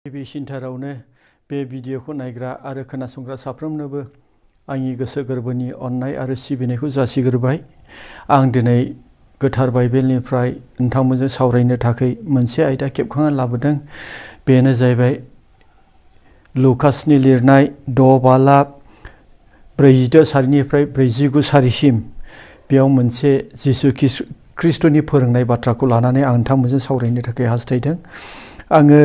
गिबि सिन्थारावनो बे भिडिअखौ नायग्रा आरो खोनासंग्रा साफ्रोमनोबो आंनि गोसो गोरबोनि अननाय आरो सिबिनायखौ जासिग्रोबाय। आं दिनै गोथार बाइबेलनिफ्राय नोंथांमोनजों सावरायनो थाखाय मोनसे आयदा खेबखांनानै लाबोदों। बेनो जाहैबाय लुकासनि लिरनाय 6 बालाब 46 सारिनिफ्राय 49 सारिसिम। बेयाव मोनसे जिसु ख्रिस्ट'नि फोरोंनाय बाथ्राखौ लानानै आं नोंथांमोनजों सावरायनो थाखाय हास्थायदों। आङो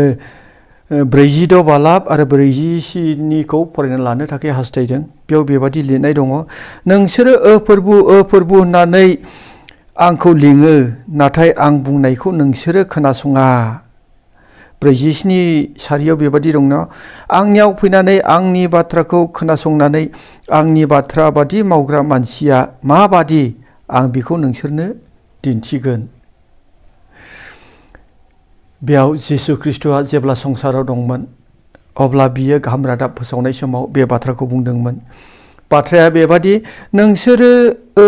46 बालाब आरो 47निखौ फरायना लानो थाखाय हास्थायदों। बेयाव बेबादि लिरनाय दङ, नोंसोरो फोरबु होननानै आंखौ लिङो, नाथाय आं बुंनायखौ नोंसोरो खोनासङा। 47 सारियाव बेबादि दङ, आंनियाव फैनानै आंनि बाथ्राखौ खोनासंनानै आंनि बाथ्रा बादि मावग्रा मानसिया माबादि, आं बेखौ नोंसोरनो दिन्थिगोन। बेयाव जिसु ख्रिस्ट'आ जेब्ला संसाराव दंमोन, अब्ला बियो गाहाम रादाब फोसावनाय समाव बे बाथ्राखौ बुंदोंमोन। बाथ्राया बेबादि, नोंसोरो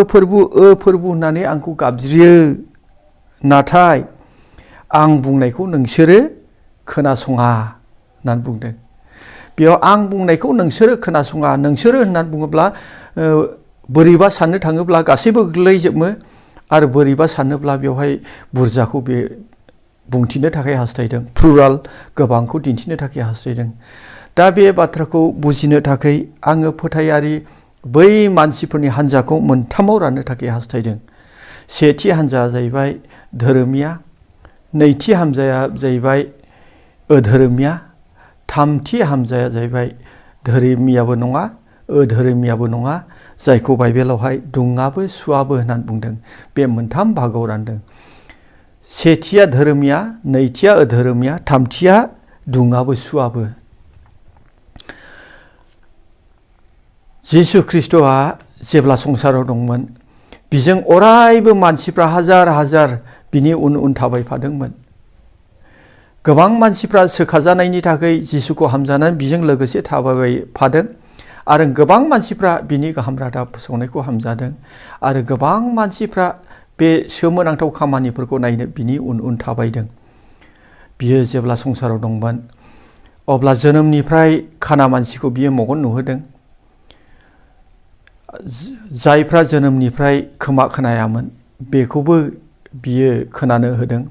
फोरबु होननानै आंखौ गाबज्रियो, नाथाय आं बुंनायखौ नोंसोरो खोनासङा होननानै बुंदों। बेयाव आं बुंनायखौ नोंसोरो खोनासङा, नोंसोरो होननानै बुङोब्ला बोरैबा साननो थाङोब्ला गासैबो गोग्लैजोबो, आरो बोरैबा सानोब्ला बेवहाय बुरजाखौ बे बुंथिनो थाखाय हास्थायदों, प्लुराल गोबांखौ दिन्थिनो थाखाय हास्थायदों। दा बे बाथ्राखौ बुजिनो थाखाय आङो फोथायारि बै मानसिफोरनि हान्जाखौ मोनथामाव राननो थाखाय हास्थायदों। सेथि हान्जाया जाहैबाय धोरोमिया, नैथि हान्जाया जाहैबाय अधोरोमिया, थामथि हान्जाया जाहैबाय धोरोमियाबो नङा अधोरोमियाबो नङा, जायखौ बाइबेलावहाय दुङाबो सुवाबो होननानै बुंदों। बे मोनथाम बाहागोआव रानदों। सेथिया धोरोमिया, नैथिया अधोरोमिया, थामथिया दुङाबो सुवाबो। जिसु ख्रिस्ट'आ जेब्ला संसाराव दंमोन, बिजों अरायबो मानसिफ्रा हाजार हाजार बिनि उन उन थाबायफादोंमोन। गोबां मानसिफ्रा सोखाजानायनि थाखाय जिसुखौ हामजानानै बिजों लोगोसे थाबायफादों, आरो गोबां मानसिफ्रा बिनि गाहाम रादाब फोसावनायखौ हामजादों, आरो गोबां मानसिफ्रा बे सोमोनांथाव खामानिफोरखौ नायनो बिनि उन उन थाबायदों। बियो जेब्ला संसाराव दंमोन, अब्ला जोनोमनिफ्राय खाना मानसिखौ बियो मेगन नुहोदों। जायफ्रा जोनोमनिफ्राय खोमा खोनायामोन, बेखौबो बियो खोनानो होदों।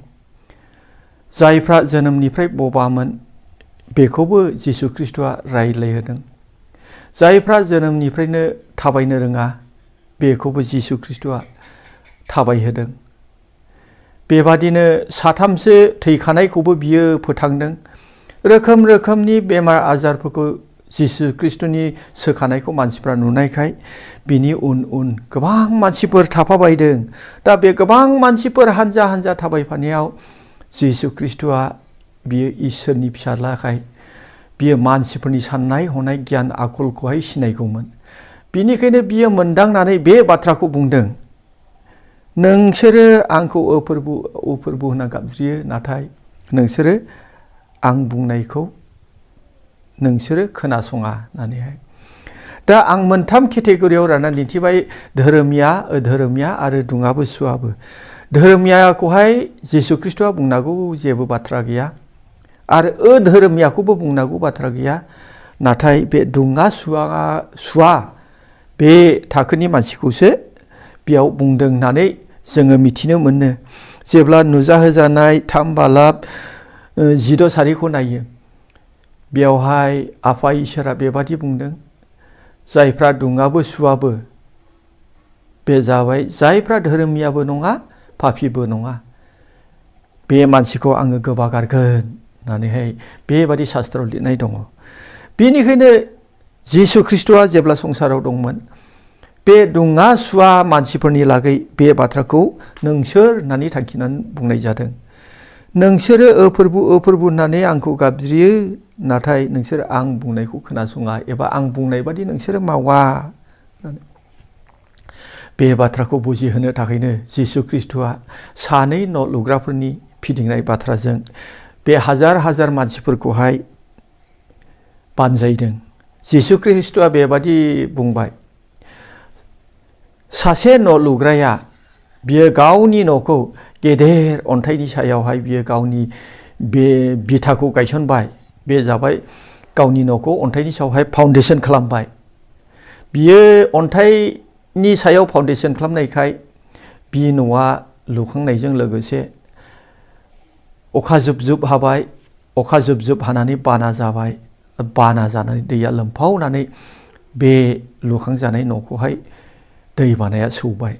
जायफ्रा जोनोमनिफ्राय बबामोन, बेखौबो जिसु ख्रिस्ट'आ रायज्लायहोदों। जायफ्रा जोनोमनिफ्रायनो थाबायनो रोङा, बेखौबो जिसु ख्रिस्ट'आ थाबायहोदों। बेबादिनो साथामसो थैखानायखौबो बियो फोथांदों। रोखोम रोखोमनि बेमार आजारफोरखौ जिसु ख्रिस्ट'नि सोखानायखौ मानसिफ्रा नुनायखाय बिनि उन उन गोबां मानसिफोर थाफाबायदों। दा बे गोबां मानसिफोर हानजा हानजा थाबायफानायाव जिसु ख्रिस्ट'आ बियो इसोरनि फिसाज्लाखाय बियो मानसिफोरनि साननाय हनाय गियान आखलखौहाय सिनायगौमोन। बिनिखायनो बियो मोनदांनानै बे बाथ्राखौ बुंदों, नोंसोरो आंखौ फोरबु होनना गाबज्रियो, नाथाय नोंसोरो आं बुंनायखौ नोंसोरो खोनासङा होननानैहाय। दा आं मोनथाम केटेगरियाव राननानै दिन्थिबाय, धोरोमिया, अधोरोमिया आरो दुङाबो सुवाबो। धोरोमियाखौहाय जिसु ख्रिस्ट'आ बुंनांगौ जेबो बाथ्रा गैया, आरो अधोरोमियाखौबो बुंनांगौ बाथ्रा गैया। नाथाय बे दुङा सुवा बे थाखोनि मानसिखौसो बेयाव बुंदों होननानै जोङो मिथिनो मोनो। जेब्ला नुजाहोजानाय 3 बालाब 16 सारिखौ नायो, बेयावहाय आफा इसोरा बेबादि बुंदों, जायफ्रा दुङाबो सुवाबो बे जाबाय जायफ्रा धोरोमियाबो नङा पापिबो नङा, बे मानसिखौ आङो गोबागारगोन होननानैहाय बेबादि शास्त्रआव लिरनाय दङ। बेनिखायनो जिसु ख्रिस्ट'आ जेब्ला संसाराव दंमोन, बे दुङा सुवा मानसिफोरनि लागै बे बाथ्राखौ नोंसोर होननानै थांखिनानै बुंनाय जादों। नोंसोरो फोरबु होननानै आंखौ गाबज्रियो, नाथाय नोंसोर आं बुंनायखौ खोनासङा, एबा आं बुंनाय बादि नोंसोरो मावा। बे बाथ्राखौ बुजिहोनो थाखायनो जिसु ख्रिस्ट'आ सानै न' लुग्राफोरनि फिदिंनाय बाथ्राजों बे हाजार हाजार मानसिफोरखौहाय बानजायदों। जिसु ख्रिस्ट'आ बेबादि बुंबाय, सासे न' लुग्राया बियो गावनि न'खौ गेदेर अन्थाइनि सायावहाय बियो गावनि बे बिथाखौ गायसनबाय। बे जाबाय गावनि न'खौ अन्थाइनि सायावहाय फाउन्डेसन खालामबाय। बियो अन्थाइनि सायाव फाउन्डेसन खालामनायखाय बि न'आ लुखांनायजों लोगोसे अखा जुब जुब हाबाय। अखा जुब जुब हानानै बाना जाबाय। बाना जानानै दैया लोमफावनानै बे लुखांजानाय न'खौहाय दै बानाया सौबाय।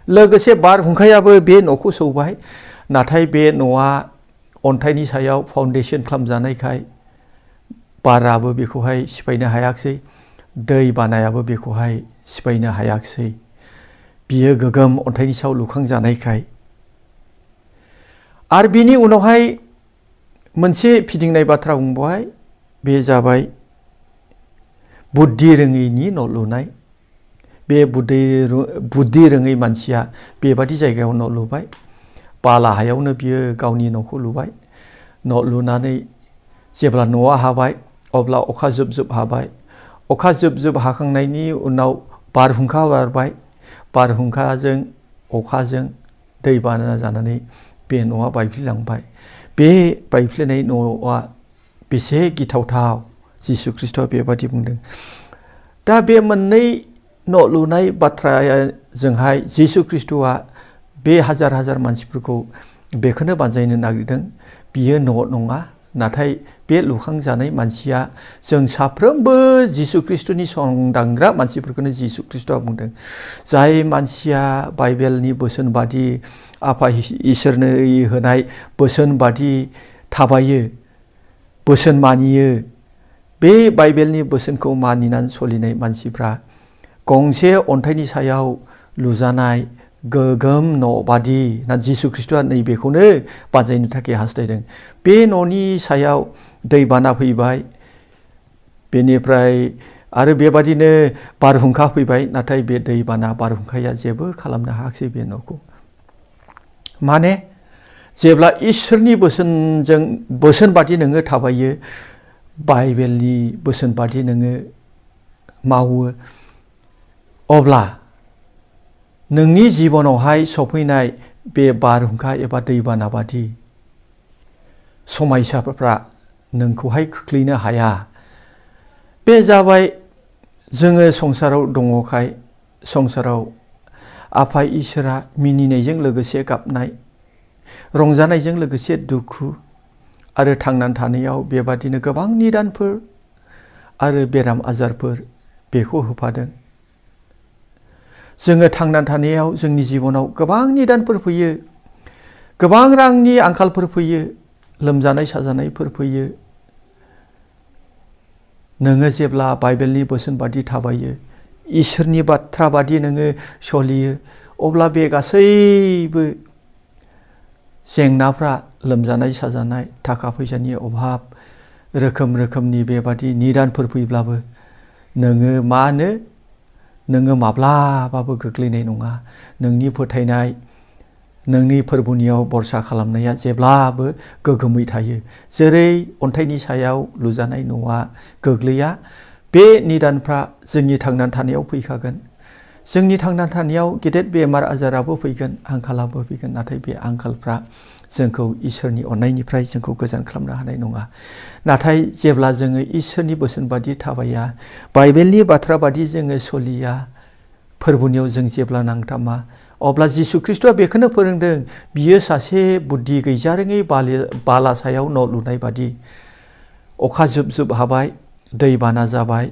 लोगोसे बारहुंखायाबो बे न'खौ सौबाय। नाथाय बे न'आ अन्थाइनि सायाव फाउन्डेसन खालामजानायखाय बाराबो बेखौहाय सिफायनो हायाखिसै। दै बानायाबो बेखौहाय सिफायनो हायाखिसै। बियो गोगोम अन्थाइनि सायाव लुखांजानायखाय। आरो बिनि उनावहाय मोनसे फिदिंनाय बाथ्रा बुंबाय। बे जाबाय बुद्धि रोङैनि न' लुनाय। बे बुद्धि रोङै मानसिया बेबादि जायगायाव न' लुबाय। बाला हायावनो बियो गावनि न'खौ लुबाय। न' लुनानै जेब्ला न'आ हाबाय अब्ला अखा जुब जुब हाबाय। अखा जुब जुब हाखांनायनि उनाव बारहुंखा बारबाय। बारहुंखाजों अखाजों दै बाना जानानै बे न'आ बायफ्लेलांबाय। बे बायफ्लेनाय न'आ बेसे गिथावथाव। जिसु ख्रिस्ट'आ बेबादि बुंदों। दा बे मोननै न' लुनाय बाथ्राजोंहाय जिसु ख्रिस्ट'आ बे हाजार हाजार मानसिफोरखौ बेखौनो बानजायनो नागिरदों। बियो न' नङा, नाथाय बे लुखांजानाय मानसिया जों साफ्रोमबो जिसु ख्रिस्ट'नि संदांग्रा मानसिफोरखौनो जिसु ख्रिस्ट'आ बुंदों। जाय मानसिया बाइबेलनि बोसोन बादि आफा इसोरनो होनाय बोसोन बादि थाबायो, बोसोन मानियो, बे बाइबेलनि बोसोनखौ मानिनानै सोलिनाय मानसिफ्रा गंसे अन्थाइनि सायाव लुजानाय गोगोम न' बादि ना जिसु ख्रिस्ट'आ नैबेखौनो बानजायनो थाखाय हास्थायदों। बे न'नि सायाव दैबाना फैबाय। बेनिफ्राय आरो बेबादिनो बारहुंखा फैबाय। नाथाय बे दैबाना बारहुंखाया जेबो खालामनो हायाखिसै बे न'खौ। माने जेब्ला इसोरनि बोसोन बादि नोङो थाबायो, बाइबेलनि बोसोन बादि नोङो मावो, अब्ला नोंनि जिबनावहाय सफैनाय बे बारहुंखा एबा दैबाना बादि समायसाफ्रा नोंखौहाय खोख्लैनो हाया। बे जाबाय जोङो संसाराव दङखाय संसाराव आफा इसोरा मिनिनायजों लोगोसे गाबनाय, रंजानायजों लोगोसे दुखु आरो थांनानै थानायाव बेबादिनो गोबां निदानफोर आरो बेराम आजारफोर बेखौ होफादों। जोङो थांनानै थानायाव जोंनि जिबनाव गोबां निदानफोर फैयो। गोबां रांनि आंखालफोर फैयो। लोमजानाय साजानायफोर फैयो। नोङो जेब्ला बाइबेलनि बोसोन बादि थाबायो, इसोरनि बाथ्रा बादि नोङो सोलियो, अब्ला बे गासैबो जेंनाफ्रा लोमजानाय साजानाय, थाखा फैसानि अभाब, रोखोम रोखोमनि बेबादि निदानफोर फैब्लाबो नोङो माब्लाबाबो गोग्लैनाय नङा। नोंनि फोथायनाय, नोंनि फोरबोनियाव भरसा खालामनाया जेब्लाबो गोगोमै थायो। जेरै अन्थाइनि सायाव लुजानाय न'आ गोग्लैया, बे निदानफ्रा जोंनि थांनानै थानायाव फैखागोन। जोंनि थांनानै थानायाव गेदेर बेमार आजाराबो फैगोन, आंखालाबो फैगोन। नाथाय बे आंखालफ्रा जोंखौ इसोरनि अननायनिफ्राय जोंखौ गोजान खालामनो हानाय नङा। नाथाय जेब्ला जोङो इसोरनि बोसोन बादि थाबाया, बाइबेलनि बाथ्रा बादि जोङो सोलिया, फोरबोनियाव जों जेब्ला नांथामा, अब्ला जिसु ख्रिस्ट'आ बेखौनो फोरोंदों। बियो सासे बुद्धि गैजारोङै बाला सायाव न' लुनाय बादि। अखा जुब जुब हाबाय, दै बाना जाबाय।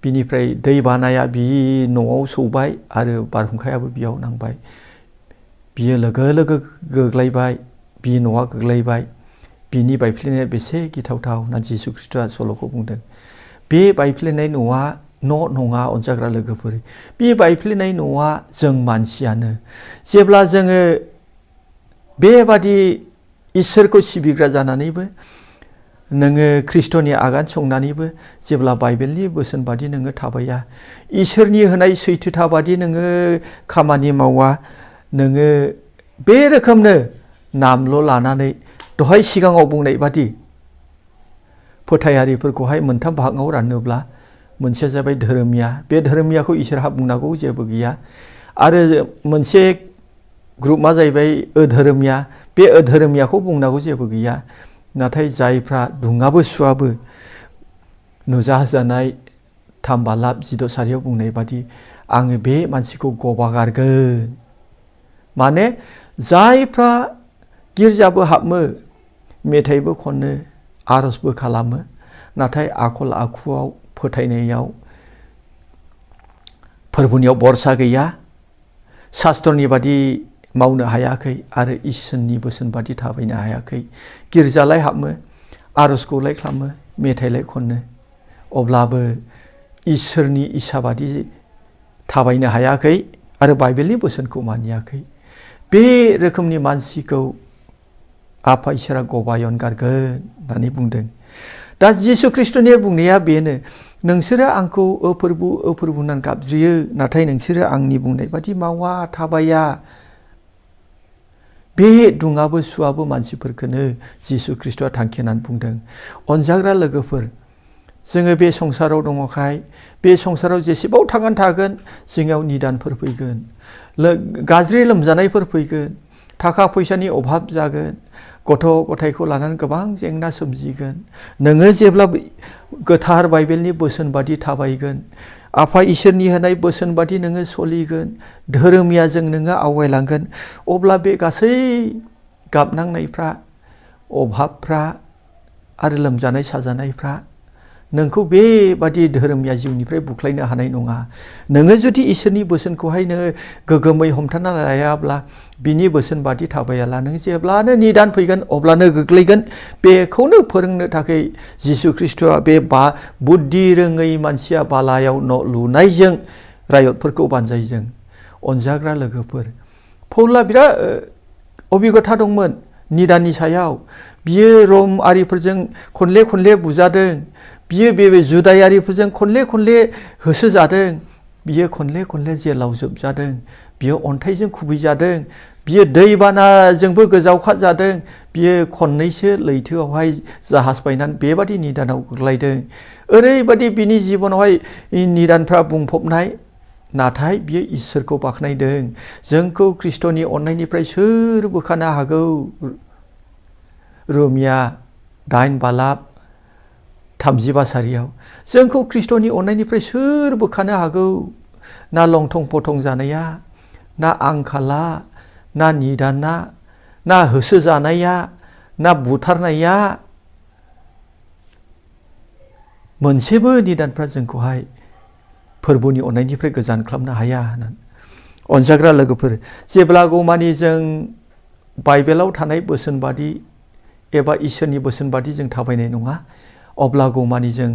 बिनिफ्राय दै बानाया बि न'आव सौबाय आरो बारहुंखायाबो बियाव नांबाय। बियो लोगो लोगो गोग्लैबाय। बि न'आ गोग्लैबाय। बिनि बायफ्लेनाया बेसे गिथावथाव ना जिसु ख्रिस्ट'आ सल'खौ बुंदों। बे बायफ्लेनाय न'आ न' नङा अनजाग्रा लोगोफोर। बे बायफ्लेनाय न'आ जों मानसियानो। जेब्ला जोङो बेबादि इसोरखौ सिबिग्रा जानानैबो, नोङो ख्रिस्ट'नि आगान संनानैबो जेब्ला बाइबेलनि बोसोन बादि नोङो थाबाया, इसोरनि होनाय सैथोथा बादि नोङो खामानि मावा, नोङो बे रोखोमनो नामल' लानानै दहाय सिगाङाव बुंनाय बादि फोथायारिफोरखौहाय मोनथाम बाहागोआव रानोब्ला, मोनसेया जाबाय धोरोमिया। बे धोरोमियाखौ इसोरहा बुंनांगौ जेबो गैया। आरो मोनसे ग्रुपआ जाहैबाय अधोरोमिया। बे अधोरोमियाखौ बुंनांगौ जेबो गैया। नाथाय जायफ्रा दुङाबो सुवाबो नुजाहोजानाय 3 बालाब 10 सारियाव बुंनाय बादि आङो बे मानसिखौ गबागारगोन। माने जायफ्रा गिर्जाबो हाबमो, मेथाइबो खनो, आरजबो खालामो, नाथाय आखल आखुआव फोथायनायाव फोरबुनियाव बरसा गैया, शास्त्रनि बादि मावनो हायाखै आरो इसोरनि बोसोन बादि थाबायनो हायाखै, गिर्जालाय हाबमो, आरजखौलाय खालामो, मेथाइलाय खनो, अब्लाबो इसोरनि इसा बादि थाबायनो हायाखै आरो बाइबेलनि बोसोनखौ मानियाखै, बे रोखोमनि मानसिखौ आफा इसोरा गबायन गारगोन होननानै बुंदों। दा जिसु ख्रिस्ट'नि बुंनाया बेनो, नोंसोरो आंखौ अफोरबु होननानै गाबज्रियो, नाथाय नोंसोरो आंनि बुंनाय बादि मावा, थाबाया। बे दुङाबो सुवाबो मानसिफोरखौनो जिसु ख्रिस्ट'आ थांखिनानै बुंदों। अनजाग्रा लोगोफोर, जोङो बे संसाराव दङखाय बे संसाराव जेसेबां थांनानै थागोन जोंनियाव निदानफोर फैगोन, गाज्रि लोमजानायफोर फैगोन, थाखा फैसानि अभाब जागोन, गथ' गथायखौ लानानै गोबां जेंना सोमजिगोन। नोङो जेब्ला गोथार बाइबेलनि बोसोन बादि थाबायगोन, आफा इसोरनि होनाय बोसोन बादि नोङो सलिगोन, धोरोमियाजों नोङो आवगायलांगोन, अब्ला बे गासै गाबनांनायफ्रा, अभाबफ्रा आरो लोमजानाय साजानायफ्रा नोंखौ बेबादि धोरोमिया जिउनिफ्राय बुख्लायनो हानाय नङा। नोङो जुदि इसोरनि बोसोनखौहाय नोङो गोगोमै हमथाना लायाब्ला, बिनि बोसोन बादि थाबायाला, नों जेब्लानो निदान फैगोन अब्लानो गोग्लैगोन। बेखौनो फोरोंनो थाखाय जिसु ख्रिस्ट'आ बे बुद्धि रोङै मानसिया बालायाव न' लुनायजों रायतफोरखौ बानजायजों। अनजाग्रा लोगोफोर, पौला बिराद अबिगथा दंमोन निदाननि सायाव। बियो रम आरिफोरजों खनले खनले बुजादों, बियो बे जुदायारिफोरजों खनले खनले होसोजादों, बियो खनले खनले जेलाव जोबजादों, बियो अन्थाइजों खुबैजादों, बियो दैबानाजोंबो गोजावखाजादों, बियो खननैसो लैथोआवहाय जाहाज बायनानै बेबादि निदानाव गोग्लैदों। ओरैबादि बिनि जिबनावहाय निदानफ्रा बुंफबनाय, नाथाय बियो इसोरखौ बाख्नायदों। जोंखौ ख्रिस्ट'नि अननायनिफ्राय सोर बोखानो हागौ? रोमिया 8 बालाब 35 सारियाव जोंखौ ख्रिस्ट'नि अननायनिफ्राय सोर बोखानो हागौ? ना लंथं फथं जानाया, ना आंखाला, ना निदाना, ना होसोजानाया, ना बुथारनाया, मोनसेबो निदानफ्रा जोंखौहाय फोरबुनि अननायनिफ्राय गोजान खालामनो हाया होननानै। अनजाग्रा लोगोफोर, जेब्लागौमानि जों बाइबेलाव थानाय बोसोन बादि एबा इसोरनि बोसोन बादि जों थाबायनाय नङा, अब्लागौमानि जों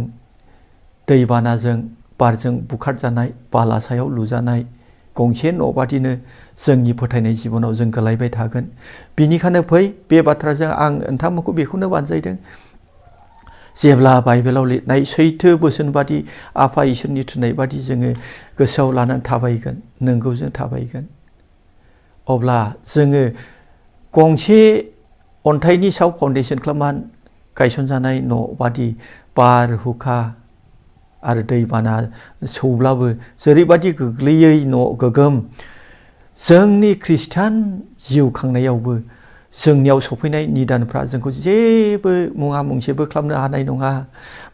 दैबानाजों बारजों बुखारजानाय, बाला सायाव लुजानाय गंसे न' बादिनो जोंनि फोथायनाय जिबनाव जों गोलायबाय थागोन। बिनिखायनो फै, बे बाथ्राजों आं नोंथांमोनखौ बेखौनो बानजायदों, जेब्ला बाइबेलाव लिरनाय सैथो बोसोन बादि आफा इसोरनि थुननाय बादि जोङो गोसोआव लानानै थाबायगोन, नोंगौ जों थाबायगोन, अब्ला जोङो गंसे अन्थाइनि सायाव फाउन्डेसन खालामनानै गायसनजानाय न' बादि बारहुखा आरो दैबाना सौब्लाबो जेरैबादि गोग्लैयै न' गोगोम, जोंनि ख्रिस्टान जिउ खांनायावबो जोंनियाव सफैनाय निदानफ्रा जोंखौ जेबो मुङा मुंसेबो खालामनो हानाय नङा।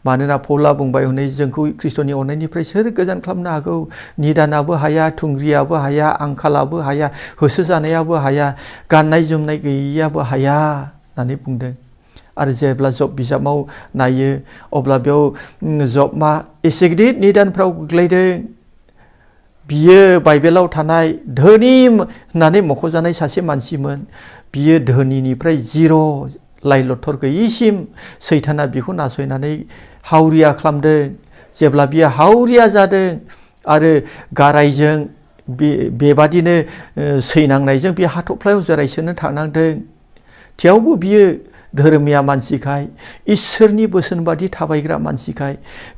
मानोना पौला बुंबाय, हनै जोंखौ ख्रिस्ट'नि अननायनिफ्राय सोर गोजान खालामनो हागौ? निदानाबो हाया, थुंग्रियाबो हाया, आंखालाबो हाया, होसोजानायाबो हाया, गाननाय जोमनाय गैयैयाबो हाया होननानै बुंदों। आरो जेब्ला जब बिजाबाव नायो अब्ला बेयाव जबमा एसे गिदिर निदानफ्राव गोग्लैदों। बियो बाइबेलाव थानाय धोनि होननानै मख'जानाय सासे मानसिमोन। बियो धोनिनिफ्राय जिर' लाइ लथर गैयैसिम सैताना बिखौ नासयनानै हावरिया खालामदों। जेब्ला बियो हावरिया जादों आरो गारायजों बेबादिनो सैनांनायजों बे हाथफ्लायाव जिरायसोनो थांनांदों, थेवबो बियो धोरोमिया मानसिखाय, इसोरनि बोसोन बादि थाबायग्रा मानसिखाय,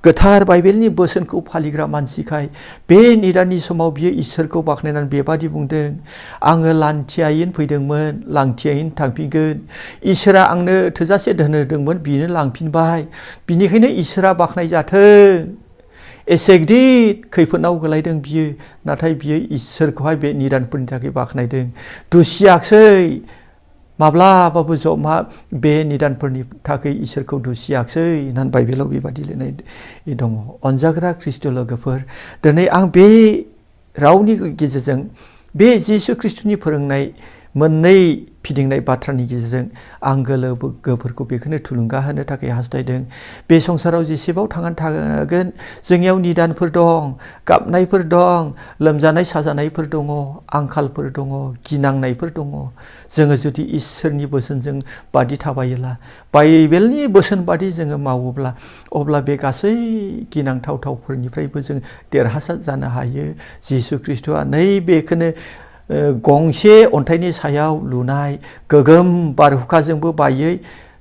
गोथार बाइबेलनि बोसोनखौ फालिग्रा मानसिखाय बे निदाननि समाव बियो इसोरखौ बाख्नायनानै बेबादि बुंदों, आङो लांथियायैनो फैदोंमोन, लांथियायैनो थांफिनगोन। इसोरा आंनो थोजासे धोन होदोंमोन, बिनो लांफिनबाय। बिनिखायनो इसोरा बाख्नायजाथों। एसे गिदिर खैफोदाव गोलैदों बियो, नाथाय बियो इसोरखौहाय बे निदानफोरनि थाखाय बाख्नायदों, दुसियाखसै। माब्लाबाबो जमा बे निदानफोरनि थाखाय इसोरखौ दुसियाखसै होननानै बाइबेलाव बेबादि लिरनाय दङ। अनजाग्रा ख्रिस्ट' लोगोफोर, दिनै आं बे रावनि गेजेरजों बे जिसु ख्रिस्ट'नि फोरोंनाय मोननै फिदिंनाय बाथ्रानि गेजेरजों आं गोलोफोरखौ बेखौनो थुलुंगा होनो थाखाय हास्थायदों। बे संसाराव जेसेबां थांनानै थागोन जोंनियाव निदानफोर दं, गाबनायफोर दं, लोमजानाय साजानायफोर दङ, आंखालफोर दङ, गिनांनायफोर दङ। जोङो जुदि इसोरनि बोसोनजों बादि थाबायोला, बाइबेलनि बोसोन बादि जोङो मावोब्ला, अब्ला बे गासै गिनांथावफोरनिफ्रायबो जों देरहासार जानो हायो। जिसु ख्रिस्ट'आ नैबेखौनो गंसे अन्थाइनि सायाव लुनाय गोगोम बारहुंखाजोंबो बायै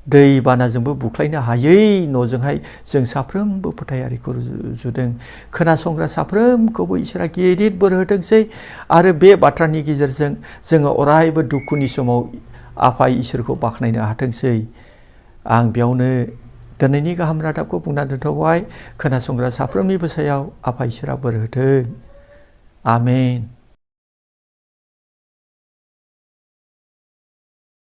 दैबानाजोंबो बुख्लायनो हायै न'जोंहाय जों साफ्रोमबो फोथायारिखौ रुजुदों। खोनासंग्रा साफ्रोमखौबो इसोरा गिदिर बोर होथोंसै आरो बे बाथ्रानि गेजेरजों जोङो अरायबो दुखुनि समाव आफा इसोरखौ बाख्नायनो हाथोंसै। आं बेयावनो दिनैनि गाहाम रादाबखौ बुंना दोनथ'बाय। खोनासंग्रा साफ्रोमनिबो सायाव आफा इसोरा बोर होथों। आमेन।